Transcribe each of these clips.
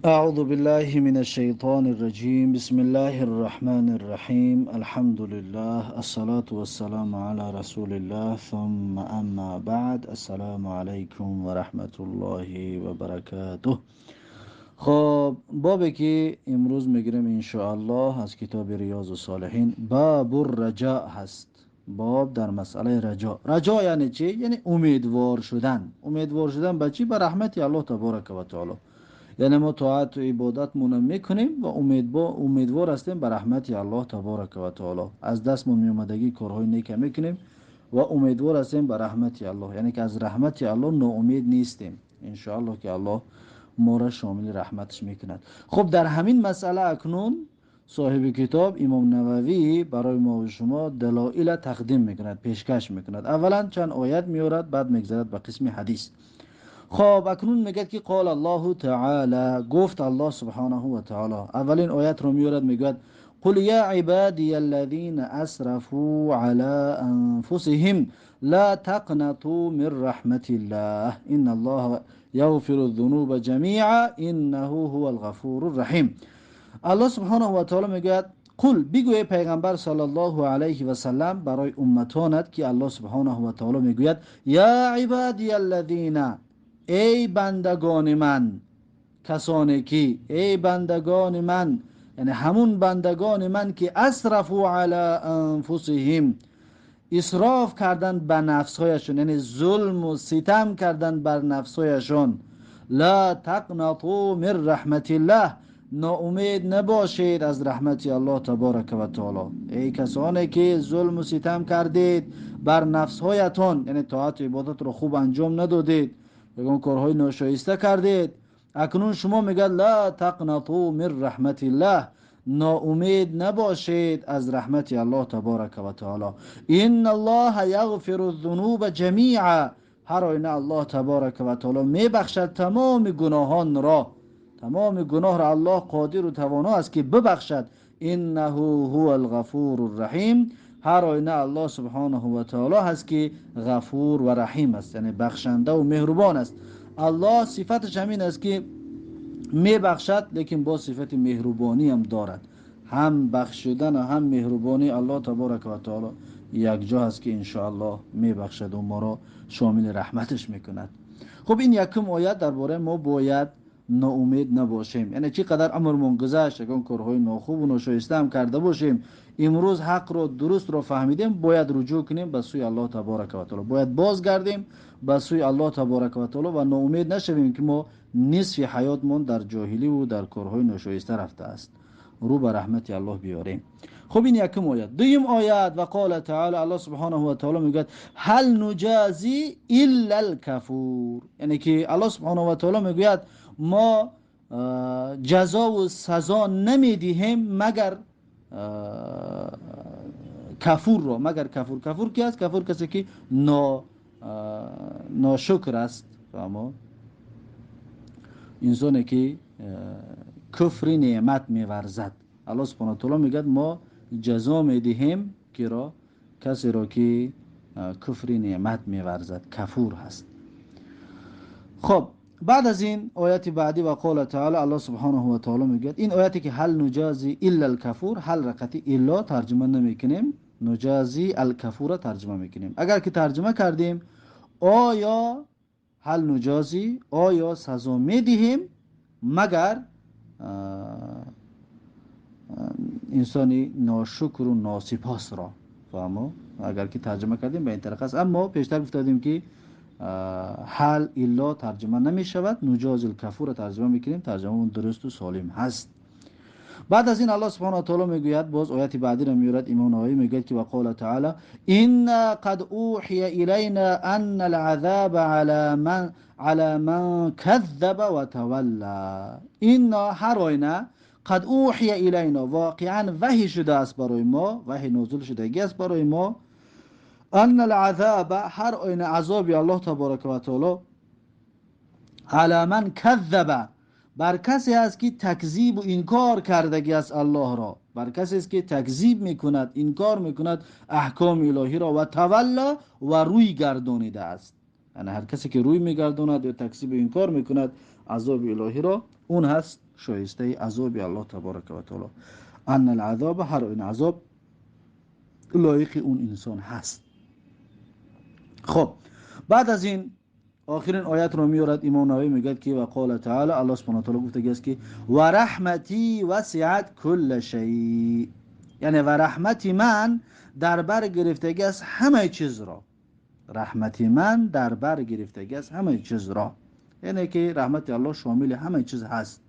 أعوذ بالله من الشيطان الرجيم. بسم الله الرحمن الرحيم. الحمد لله، الصلاة والسلام على رسول الله، ثم أما بعد. السلام عليكم ورحمة الله وبركاته. خب، بابی که امروز میگیریم انشاءالله از کتاب ریاض الصالحین، باب الرجاء هست. باب در مسئله رجا. رجا یعنی چی؟ یعنی امیدوار شدن. امیدوار شدن به چی؟ به رحمت الله تبارک و تعالی. یعنی ما طاعت و عبادتمون میکنیم و امیدوار هستیم به رحمت الله تبارک و تعالی. از دستمون میومدگی کارهای نیک میکنیم و امیدوار هستیم به رحمت الله، یعنی که از رحمت الله ناامید نیستیم. انشاءالله که الله ما را شامل رحمتش میکند. خب، در همین مسئله اکنون صاحب کتاب امام نووی برای ما و شما دلایل تقدیم میکند، پیشکش میکند. اولا چند آیت میورد، بعد میگذرد به قسم حدیث. خب، اکنون میگه که قال الله تعالی، گفت الله سبحانه و تعالی. اولین آیت رو میورد، میگه قل یا عبادی الذین اسرفوا على انفسهم لا تقنطوا من رحمت الله ان الله یغفر الذنوب جمیعا انه هو الغفور الرحیم. الله سبحانه و تعالی میگوید قل، بگوی پیغمبر صلی الله علیه و سلم برای امتانت که الله سبحانه و تعالی میگوید یا عبادی الذین، ای بندگان من، کسانی که، ای بندگان من، یعنی همون بندگان من که اسرفوا علی انفسهم، اسراف کردن به نفسهایشون، یعنی ظلم و ستم کردن بر نفسهایشون. لا تقنطوا من رحمت الله، ناامید نباشید از رحمت الله تبارک و تعالی. ای کسانی که ظلم و ستم کردید بر نفسهایتون، یعنی طاعت و عبادت رو خوب انجام ندادید، یگان کارهای ناشایسته کردید، اکنون شما میگه لا تقنطوا من رحمت الله، ناامید نباشید از رحمت الله تبارک و تعالی. ان الله یغفر الذنوب جمیعا، هر آینه الله تبارک و تعالی میبخشد تمام گناهان را. تمام گناه را الله قادر و توانا است که ببخشد. انه هو الغفور الرحیم، هر آینه الله سبحانه و تعالی هست که غفور و رحیم است، یعنی بخشنده و مهربان است. الله صفتش همین است که میبخشد، لیکن با صفت مهربانی هم دارد. هم بخشیدن و هم مهربانی الله تبارک و تعالی یک جا هست که انشاءالله میبخشد و ما را شامل رحمتش میکند. خب، این یکم آیت درباره ما باید ناامید نباشیم، یعنی چی قدر عمرمون گذشت، اگر کارهای ناخوب و ناشایسته هم کرده باشیم، امروز حق رو درست رو فهمیدیم، باید رجوع کنیم به سوی الله تبارک و تعالی، باید بازگردیم به سوی الله تبارک و تعالی و ناامید نشویم که ما نصف حیاتمون در جاهلی و در کارهای ناشایسته رفته است. رو به رحمت الله بیاریم. خب، این یکم آیت. دویم آیت، و قال تعالی، الله سبحانه و تعالی میگه هل نجازی الا الکفور، یعنی که الله سبحانه و تعالی میگوید ما جزا و سزا نمیدهیم مگر کفور رو، مگر کفور. کفور کی است؟ کفور کسی که ناشکر است. فهمو؟ انسانی که کفر نعمت میورزد. الله سبحانه و تعالی میگه ما جزا میدهیم کی را؟ کسی را که کفر نعمت میورزد، کفور هست. خب، بعد از این آیت بعدی، و قال تعالی، الله سبحانه و تعالی میگه، این آیتی که هل نجازی الا الکفور، هل ره قتی الا ترجمه نمیکنیم، نجازی الکفور ترجمه میکنیم. اگر که ترجمه کردیم، آیا هل نجازی، آیا سزا میدهیم مگر انسانی ناشکر و ناسپاس را؟ فهمو؟ اگر که ترجمه کردیم به این طریق است. اما پیشتر گفتیم که هل الا ترجمه نمی شود، نجازی الکفور ترجمه میکنیم، ترجمه درست و سالم هست. بعد از این الله سبحانه و تعالی میگوید، باز آیت بعدی را میورد امام نووی، میگوید که وقال تعالی انا قد اوحی الینا ان العذاب على من كذب وتولى. انا، هر آینه، قد اوحی الینا، واقعا وحی شده است برای ما، وحی نازل شدگی است برای ما، ان العذاب، هر آینه عذاب الله تبارک و تعالی، علی من کذب، بر کسی است که تکذیب و انکار کردگی است الله را، بر کسی است که تکذیب میکند، انکار میکند احکام الهی را، و تولا، و روی گردانیده است. یعنی هر کسی که روی میگرداند یا تکذیب و انکار میکند عذاب الهی را، اون هست شایسته عذاب الله تبارک و تعالی. ان العذاب، هر این عذاب لایق اون انسان هست. خب بعد از این آخرین آیت رو میارد امام نووی، میگه که و قال تعالی، الله سبحانه و تعالی گفته است که و رحمتی وسعت کل شیء، یعنی و رحمتی من در بر گرفتگی است همه چیز را. رحمتی من در بر گرفتگی است همه چیز را، یعنی که رحمت الله شامل همه چیز هست،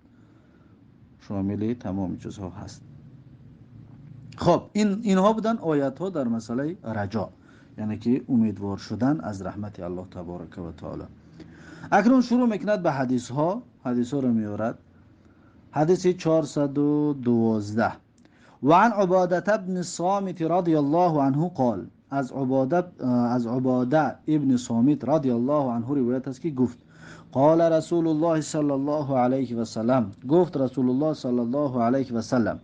شامل تمام چیزها هست. خب اینها بودن آیت ها در مسئله رجا، یعنی که امیدوار شدن از رحمت الله تبارک و تعالی. اکنون شروع میکند به حدیث ها، حدیث ها رو میارد. حدیث 412. وعن عبادة ابن الصامت رضی الله عنه قال، از عباده ابن صامت رضی الله عنه روایت است که گفت قال رسول الله صلی الله علیه و سلم، گفت رسول الله صلی الله علیه و سلم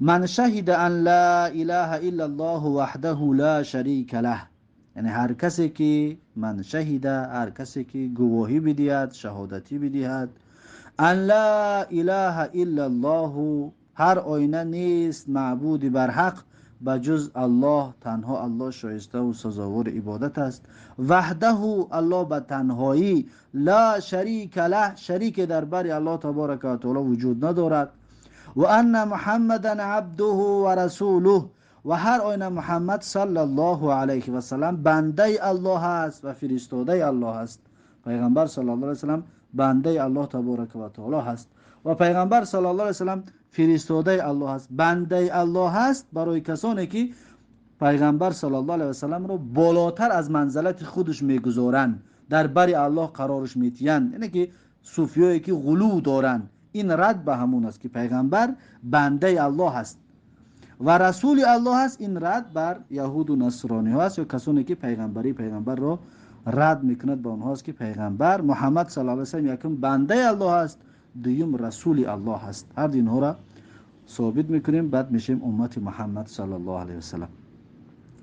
من شهد ان لا اله الا الله وحده لا شریک له، یعنی هر کسی که من شهد، هر کسی که گواهی بدهد، شهادتی بدهد، ان لا اله الا الله، هر آینه نیست معبود بر حق بجز الله، تنها الله شایسته و سزاوار عبادت است، وحده الله به تنهایی، لا شریک له، شریک در بر الله تبارک و تعالی وجود ندارد، و ان محمدا عبده و رسوله، و هر آینه محمد صلی الله علیه و سلم بنده الله است و فرستاده الله است. پیغمبر صلی الله علیه و سلم بنده الله تبارک و تعالی هست و پیغمبر صلی الله علیه و سلم فرستاده الله است. بنده الله هست برای کسانی که پیغمبر صلی الله علیه و سلم رو بالاتر از منزلت خودش میگذارند، در بر الله قرارش میتین، یعنی که صوفیایی که غلو دارند، این رد به همون است که پیغمبر بنده الله هست و رسول الله هست. این رد بر یهود و نصرانی ها است یا کسانی که پیغمبری پیغمبر را رد میکند به آنها است که پیغمبر محمد صلی الله علیه و سلم یکم بنده الله است، دویم رسول الله هست. هر دو اینها را ثابت میکنیم، بعد میشیم امت محمد صلی الله علیه و سلم.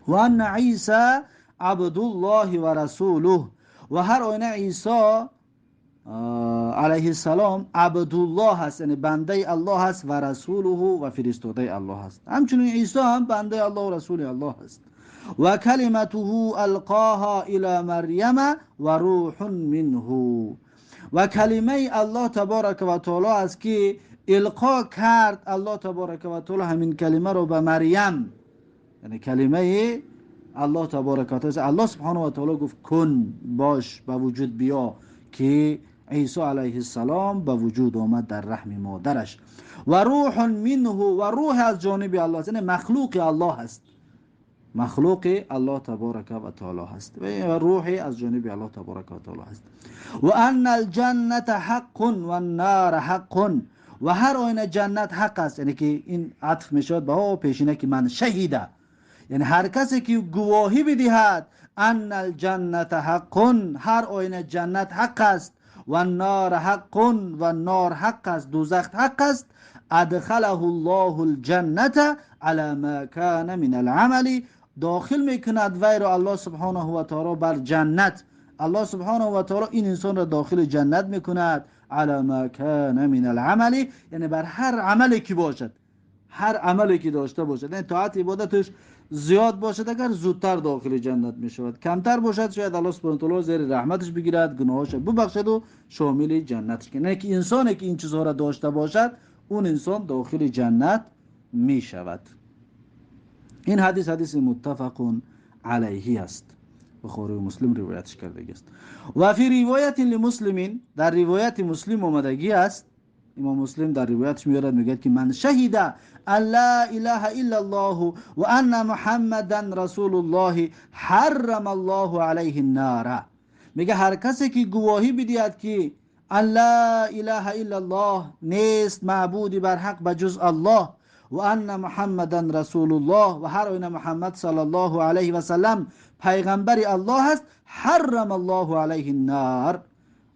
و ان عیسی عبد الله و رسوله، و هر آینه عیسی علیه السلام عبدالله هست، یعنی بنده الله هست، و رسوله و فرستاده الله هست. همچنین عیسی هم بنده الله و رسول الله هست. و کلمته القاها الى مریم و روح منه، و کلمه الله تبارک و تعالی است که القا کرد الله تبارک و تعالی همین کلمه رو به مریم، یعنی کلمه الله تبارک و تعالی، الله سبحانه و تعالی گفت کن، باش، به وجود بیا، که عیسی علیه السلام به وجود آمد در رحم مادرش. و روح منه، و روح از جانب الله است، یعنی مخلوق الله است، مخلوق الله تبارک و تعالی هست و روح از جانب الله تبارک و تعالی هست. و ان الجنة حق و النار حق، و هر آینه جنت حق است، یعنی که این عطف میشود به او پیشینه که من شهیده، یعنی هر کسی که گواهی بدهد ان الجنة حق، هر آینه جنت حق است، و النار حق، و نار حق است، دوزخ حق است، ادخله الله الجنة على ما كان من العمل، داخل میکند وی را الله سبحانه و تعالی بر جنت. الله سبحانه و تعالی این انسان را داخل جنت میکند على ما كان من العمل، یعنی بر هر عملی که باشد، هر عملی که داشته باشد، یعنی طاعت عبادتش زیاد باشد اگر زودتر داخل جنت می شود، کمتر باشد شاید الله سبحانه و تعالی زیر رحمتش بگیرد، گناهاش ببخشد و شامل جنتش کنه. یعنی که انسانی که این چیزها را داشته باشد اون انسان داخل جنت می شود. این حدیث حدیث متفق علیه است، بخاری و مسلم روایتش کرده است. و فی روایت لمسلم، در روایت مسلم آمدگی است، امام مسلم در روایتش میارد میگه که من شهد ان لا اله الا الله و ان محمدا رسول الله حرم الله علیه النار، میگه هر کسی که گواهی بدهد که ان لا اله الا الله، نیست معبودی بر حق بجز الله، و ان محمدا رسول الله، و هر آینه محمد صلی الله علیه و سلم پیغمبر الله است، حرم الله علیه النار،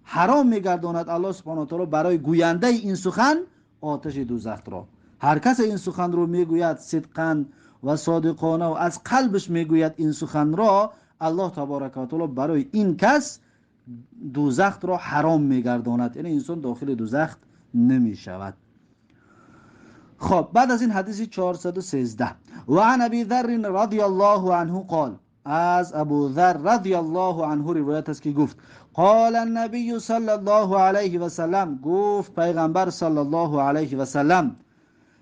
حرام میگرداند الله سبحانه و تعالی برای گوینده این سخن آتش دوزخ را. هر کس این سخن رو میگوید صدقا و صادقانه و از قلبش میگوید این سخن را، الله تبارک و تعالی برای این کس дӯзах ро ҳаром мегардонад, яъне инсон дохили дӯзах намешавад. خب بعد از این حدیث 413 و عن ابی ذر رضی الله عنه قال، از ابو ذر رضی الله عنه روایت است که گفت قال النبی صلی الله علیه و سلم، گفت پیغمبر صلی الله علیه و سلم،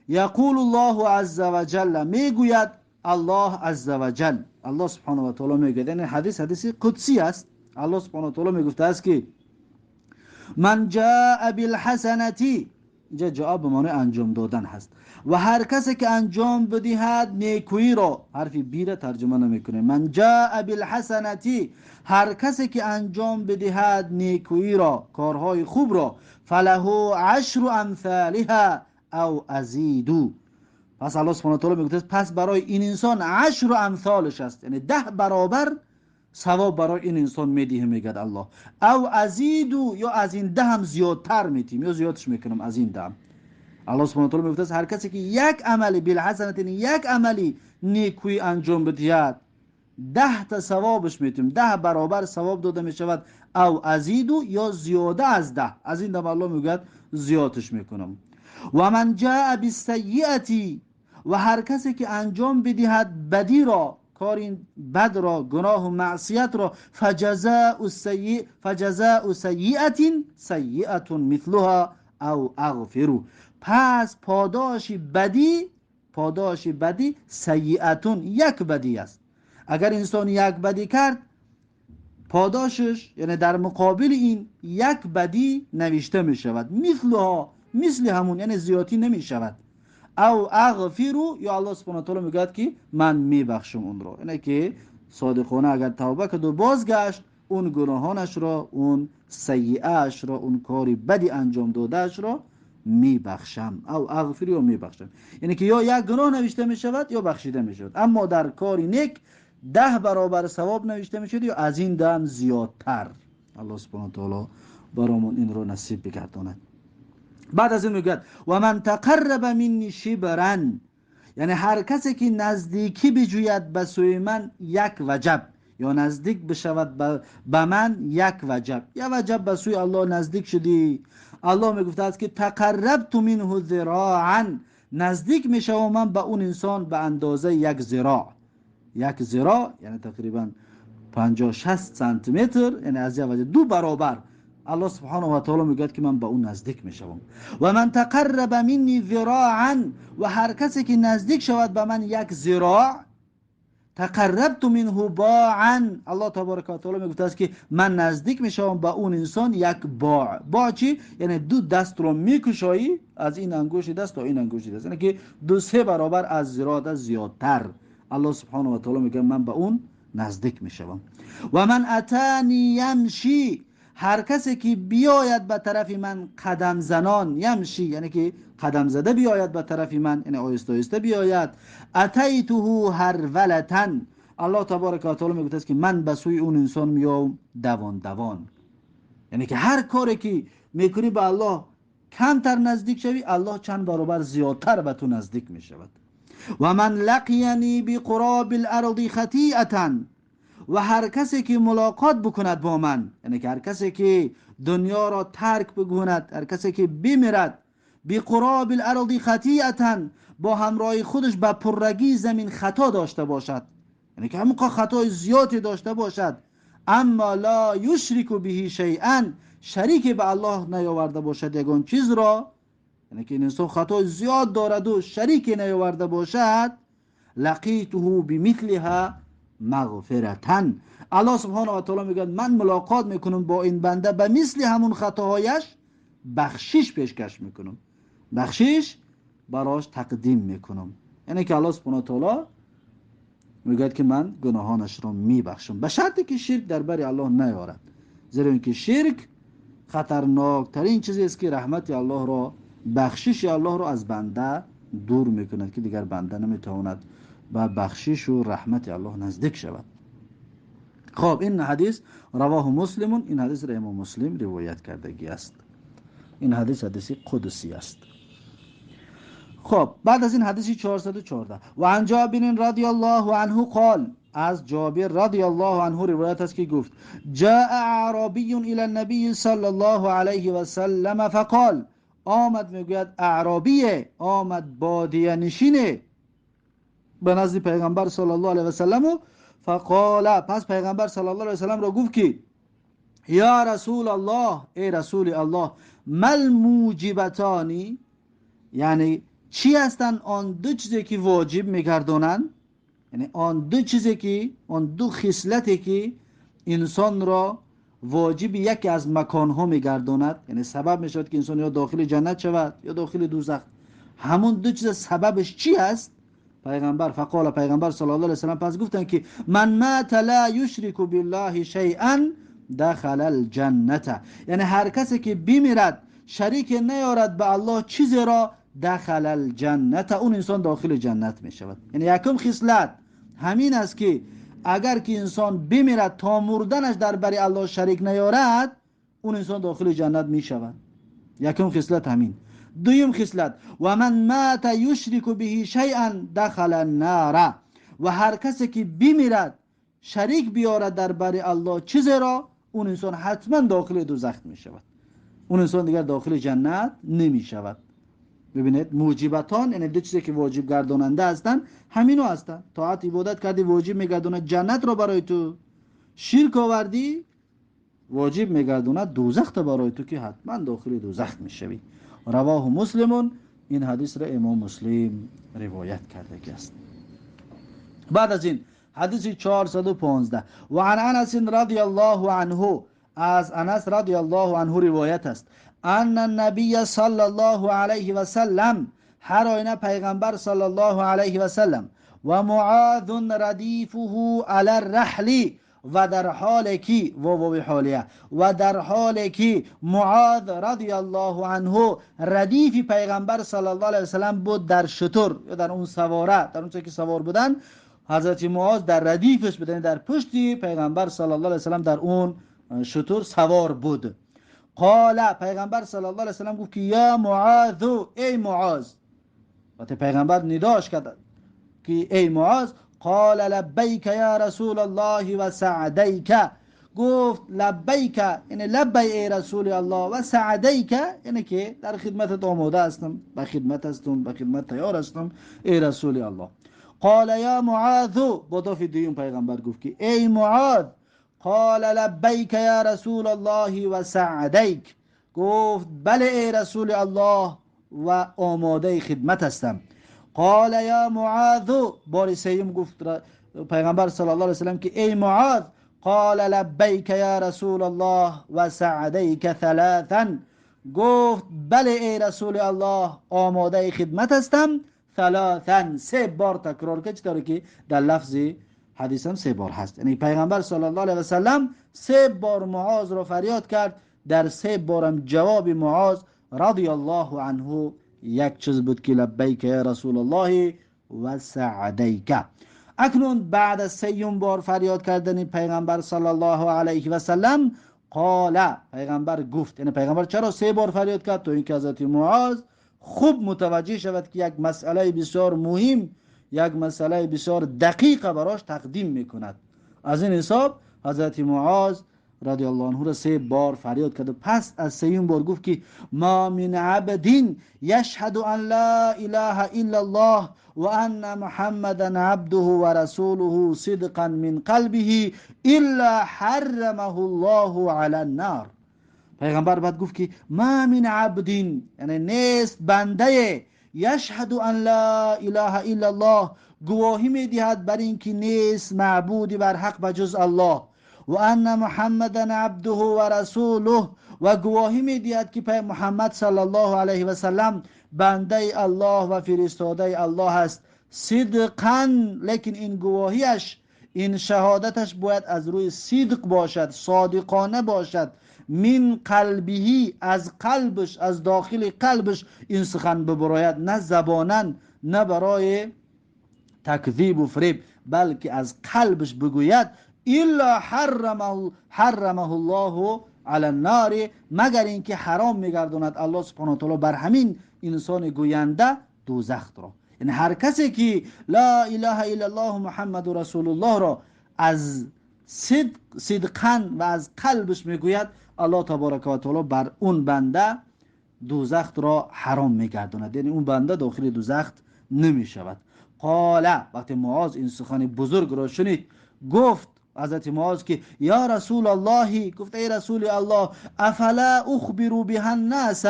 یقول الله عز وجل، میگوید الله عز وجل، الله سبحانه و تعالی میگوید، یعنی حدیث حدیث قدسی است. الله سبحانه و تعالی میگفته است که من جاء بالحسنة، اینجا جاء به معنی انجام دادن هست، و هر کسی که انجام بدهد نیکویی را، حرف بی را ترجمه نمیکنه، من جاء بالحسنة، هر کسی که انجام بدهد نیکویی را، کارهای خوب را، فله عشر امثالها او ازید. پس الله سبحانه و تعالی میگه پس برای این انسان عشر امثالش است، یعنی 10 برابر ثواب برای این انسان میدهه، میگه الله، او ازید، یا از این 10 هم زیادتر میتیم، یا زیادش میکنم از این 10. الله سبحانه و تعالی میگه هر کسی که یک عملی بالحسنه، یک عملی نیکویی انجام بدهد، 10 تا ثوابش میتیم، 10 برابر ثواب داده میشود، او ازید، یا زیاده از 10، از این 10 الله میگه زیادش میکنم. و من جاء بالسیئه، و هر کسی که انجام بدهد بدی را، کار این بد را، گناه و معصیت را، فجزاء سیئة سیئة مثلها او اغفر، پس پاداش بدی، پاداش بدی سیئة، یک بدی است. اگر انسان یک بدی کرد، پاداشش یعنی در مقابل این یک بدی نوشته می شود، مثلها، مثل همون، یعنی زیادی نمی شود. او اغفر، یا الله سبحانه و تعالی میگوید که من میبخشم اون را، یعنی که صادقانه اگر توبه کرد و بازگشت، اون گناهانش را، اون سیئه‌اش را، اون کاری بدی انجام داده‌اش را میبخشم. او اغفر یا میبخشم، یعنی که یا یک گناه نوشته میشود یا بخشیده میشود، اما در کار نیک 10 برابر ثواب نوشته میشود یا از این 10 زیادتر. الله سبحانه و تعالی برامون این را نصیب بگرداند. بعد از این میگوید و من تقرب منی شبرا، یعنی هر کسی که نزدیکی بجوید به سوی من یک وجب، یا نزدیک بشود به من یک وجب، یک وجب به سوی الله نزدیک شدی، الله میگفته است که تقربت منه ذراعا، نزدیک میشوم من به اون انسان به اندازه یک ذراع، یک ذراع یعنی تقریبا 50-60 سانتی متر، یعنی از یک وجب 2 برابر الله سبحانه و تعالی میگوید که من به اون نزدیک میشوم. و من تقرب منی ذراعا، و هر کسی که نزدیک شود به من یک ذراع، تقربت منه باعا، الله تبارک و تعالی میگفته است که من نزدیک میشوم به اون انسان یک باع. باع چی؟ یعنی 2 دست رو میکشایی از این انگشت دست تا این انگشت دست، یعنی که 2-3 برابر از ذراع زیادتر. الله سبحانه و تعالی میگه من به اون نزدیک میشوم. و من اتانی یمشی، هر کسی که بیاید به طرف من قدم زنان، یمشی یعنی که قدم زده بیاید به طرف من، یعنی آهسته آهسته بیاید، اتیته هرولة، الله تبارک و تعالی میگوید که من به سوی اون انسان میام دوان دوان، یعنی که هر کاری که میکنی به الله کمتر نزدیک شوی، الله چند برابر زیادتر به تو نزدیک میشود. و من لقینی بقراب الارض خطیئة، و هر کسی که ملاقات بکند با من، یعنی که هر کسی که دنیا را ترک بکند، هر کسی که بمیرد، بقراب الارض خطیئة، با همراه خودش به پرگی زمین خطا داشته باشد، یعنی که همون خطای زیادی داشته باشد، اما لا یشرک به شیئا، شریک به الله نیاورده باشد یگان چیز را، یعنی که این انسان خطای زیاد دارد و شریک نیاورده باشد، لقیته بمثلها مغفرتا، الله سبحانه و تعالی میگه من ملاقات میکنم با این بنده به مثل همون خطاهایش بخشش پیشکش میکنم، بخشش براش تقدیم میکنم. یعنی که الله سبحانه و تعالی میگه که من گناهانش را میبخشم به شرطی که شرک در بر الله نیارد، زیرا اینکه شرک خطرناکترین چیزی است که رحمت الله را، بخشش الله را از بنده دور میکند که دیگر بنده نمیتواند به بخشش و رحمت الله نزدیک شود. خب این حدیث رواه مسلم، این حدیث را امام مسلم روایت کردگی است. این حدیث حدیث قدسی است. خب بعد از این حدیث 414 و عن جابر رضی الله عنه قال، از جابر رضی الله عنه روایت است که گفت جاء اعرابی الى النبی صلی الله علیه و سلم فقال، آمد میگوید اعرابیه، آمد بادیه نشینه به نزد پیغمبر صلی الله علیه و سلم و فقال، پس پیغمبر صلی الله علیه و سلم را گفت که یا رسول الله، ای رسول الله، مل موجبتانی، یعنی چی هستند آن دو چیزی که واجب میگردانند، یعنی آن دو چیزی که، آن دو خصلتی که انسان را واجب یکی از مکانها میگرداند، یعنی سبب میشود که انسان یا داخل جنت شود یا داخل دوزخ. همون دو چیز سببش چی است؟ پیغمبر فقال، پیغمبر صلی الله علیه و سلم پس گفتند که من مات لا یشرک بالله شیئا دخل الجنه، یعنی هر کسی که بمیرد شریک نیارد به الله چیزی را، دخل الجنه، اون انسان داخل جنت می شود. یعنی یکم خصلت همین است که اگر که انسان بمیرد تا مردنش در بر الله شریک نیارد، اون انسان داخل جنت می شود. یکم خصلت همین. دویم خصلت و من مات یشرک به شیئا دخل النار، و هر کسی که بمیرد شریک بیارد در بر الله چیزی را، اون انسان حتما داخل دوزخ می شود. اون انسان دیگر داخل جنت نمی شود. ببینید موجبتان، یعنی دو چیزی که واجب گرداننده هستند همینو هستند. طاعت عبادت کردی واجب میگرداند جنت را برای تو، شرک آوردی واجب میگرداند دوزخ برای تو که حتما داخل دوزخ میشوی. رواه مسلمون، این حدیث را امام مسلم روایت کرده است. بعد از این حدیث 415 و عن انس رضی الله عنه، از انس رضی الله عنه روایت است ان النبی صلی الله علیه و سلم، هر آینه پیغمبر صلی الله علیه و سلم و معاذ ردیفه علی الرحل، و در حال کی و حالیه، و در حال کی معاذ رضی الله عنه ردیف پیغمبر صلی الله علیه و سلم بود در شتر یا در اون سواره، در اون چه که سوار بودن حضرت معاذ در ردیفش بود، در پشت پیغمبر صلی الله علیه و سلم در اون شتر سوار بود. قال، پیغمبر صلی الله علیه و سلم گفت که یا معاذ، ای معاذ. وقتی پیغمبر نداش کرد که ای معاذ، قال لبیک یا رسول الله و سعدیک، گفت لبیک یعنی لبی ای رسول الله، و سعدیک یعنی که در خدمتت آماده هستم، به خدمت هستم، به خدمت تیار هستم ای رسول الله. قال یا معاذ، با دفعه دوم پیغمبر گفت که ای معاذ. قال لبیک یا رسول الله و سعدیک، گفت بله ای رسول الله و آماده خدمت هستم. قال یا معاذ، بار سوم گفت پیغمبر صلی الله علیه و سلم که ای معاذ. قال لبیک یا رسول الله و سعدیک ثلاثا، گفت بله ای رسول الله آماده خدمت هستم. ثلاثا، سه بار تکرار کرد، چطوری که در لفظ حدیث هم سه بار هست. یعنی پیغمبر صلی الله علیه و سلم سه بار معاذ را فریاد کرد، در سه بارم جواب معاذ رضی الله عنه یک چیز بود که لبیک یا رسول الله و سعدیک. اکنون بعد از سیوم بار فریاد کردن پیغمبر صلی الله علیه و سلم، قال، پیغمبر گفت، یعنی پیغمبر چرا سه بار فریاد کرد؟ تا اینکه حضرت معاذ خوب متوجه شود که یک مسئله بسیار مهم، یک مسئله بسیار دقیق براش تقدیم میکند. از این حساب حضرت معاذ رضی الله عنه را سه بار فریاد کرد و پس از سیوم بار گفت که ما من عبد یشهد ان لا اله الا الله و ان محمدا عبده و رسوله صدقا من قلبه الا حرمه الله علی النار. پیغمبر بعد گفت که ما من عبد، یعنی نیست بنده، یشهد ان لا اله الا الله، گواهی میدهد بر اینکه نیست معبودی بر حق بجز الله، و ان محمدا عبده و رسوله، و گواهی میدهد که محمد صلی الله علیه و سلم بنده الله و فرستاده الله است، صدقا، لیکن این گواهیش، این شهادتش باید از روی صدق باشد، صادقانه باشد، من قلبه، از قلبش، از داخل قلبش این سخن ببراید، نه زبانن، نه برای تکذیب و فریب، بلکه از قلبش بگوید الا حرمه الله علی النار، مگر اینکه حرام میگرداند الله سبحانه و تعالی بر همین انسان گوینده دوزخ را. یعنی هر کسی که لا اله الا الله محمد رسول الله را از صدقا و از قلبش میگوید، الله تبارک و تعالی بر اون بنده دوزخ را حرام میگرداند، یعنی اون بنده داخل دوزخ نمیشود. قال، وقتی معاذ این سخن بزرگ را شنید گفت حضرت معاذ که یا رسول الله، گفت ای رسول الله، افلا اخبر بها الناس،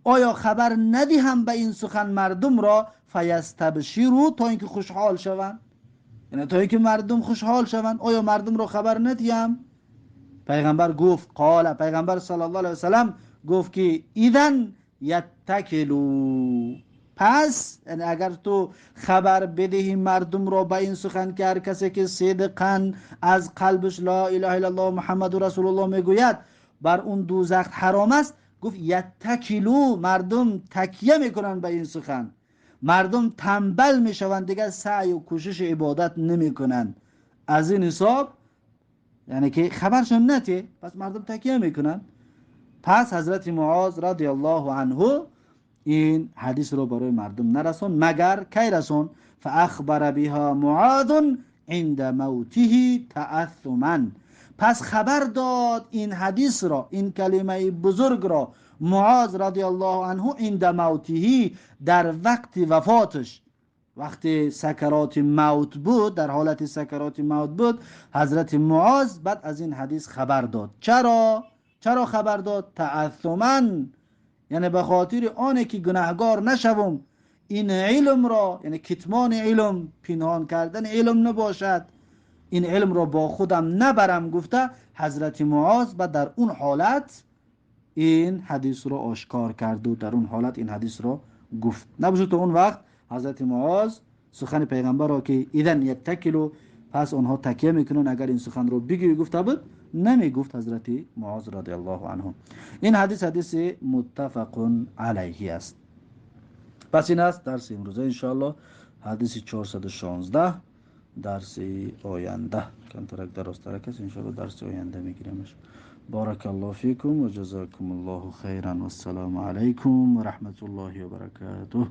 آیا خبر ندهم به این سخن مردم را؟ فیستبشروا، تا اینکه خوشحال شوند، یعنی تا اینکه مردم خوشحال شوند، آیا مردم را خبر ندیم؟ پیغمبر گفت، قال، پیغمبر صلی الله علیه وسلم گفت که اذن یتکلوا، پس یعنی اگر تو خبر بدهی مردم را به این سخن که هر کسی که صدقا از قلبش لا اله الا الله محمد رسول الله میگوید بر اون دوزخ حرام است، گفت یتکلو، مردم تکیه میکنن به این سخن، مردم تنبل میشوند، دیگه سعی و کوشش عبادت نمیکنن. از این حساب یعنی که خبرشون نتی، پس مردم تکیه میکنن. پس حضرت معاذ رضی الله عنه این حدیث رو برای مردم نرسون، مگر کی رسون؟ فاخبر بها معاذ عند موته تأثما، پس خبر داد این حدیث را، این کلمه بزرگ را معاذ رضی الله عنه عند موته، در وقت وفاتش، وقتی سکرات موت بود، در حالت سکرات موت بود، حضرت معاذ بعد از این حدیث خبر داد. چرا؟ چرا خبر داد؟ تأثما، یعنی به خاطر آنه که گناهگار نشوم، این علم را، یعنی کتمان علم، پنهان کردن علم نباشد، این علم را با خودم نبرم، گفته حضرت معاذ و در اون حالت این حدیث را آشکار کرد و در اون حالت این حدیث را گفت. نباشه تا اون وقت حضرت معاذ سخن پیغمبر را که اذن یتکلو، پس آنها تکیه میکنن، اگر این سخن رو بگویی گفته بود، نمیگفت حضرت معاذ رضی الله عنه. این حدیث حدیث متفق علیه است. پس این است درس امروزه انشاءالله، حدیث 416 درس آینده، کمترک درازترک است انشاءالله، درس آینده میگیریمش. بارک الله فیکم و جزاکم الله خیرا و السلام علیکم و رحمت الله و برکاته.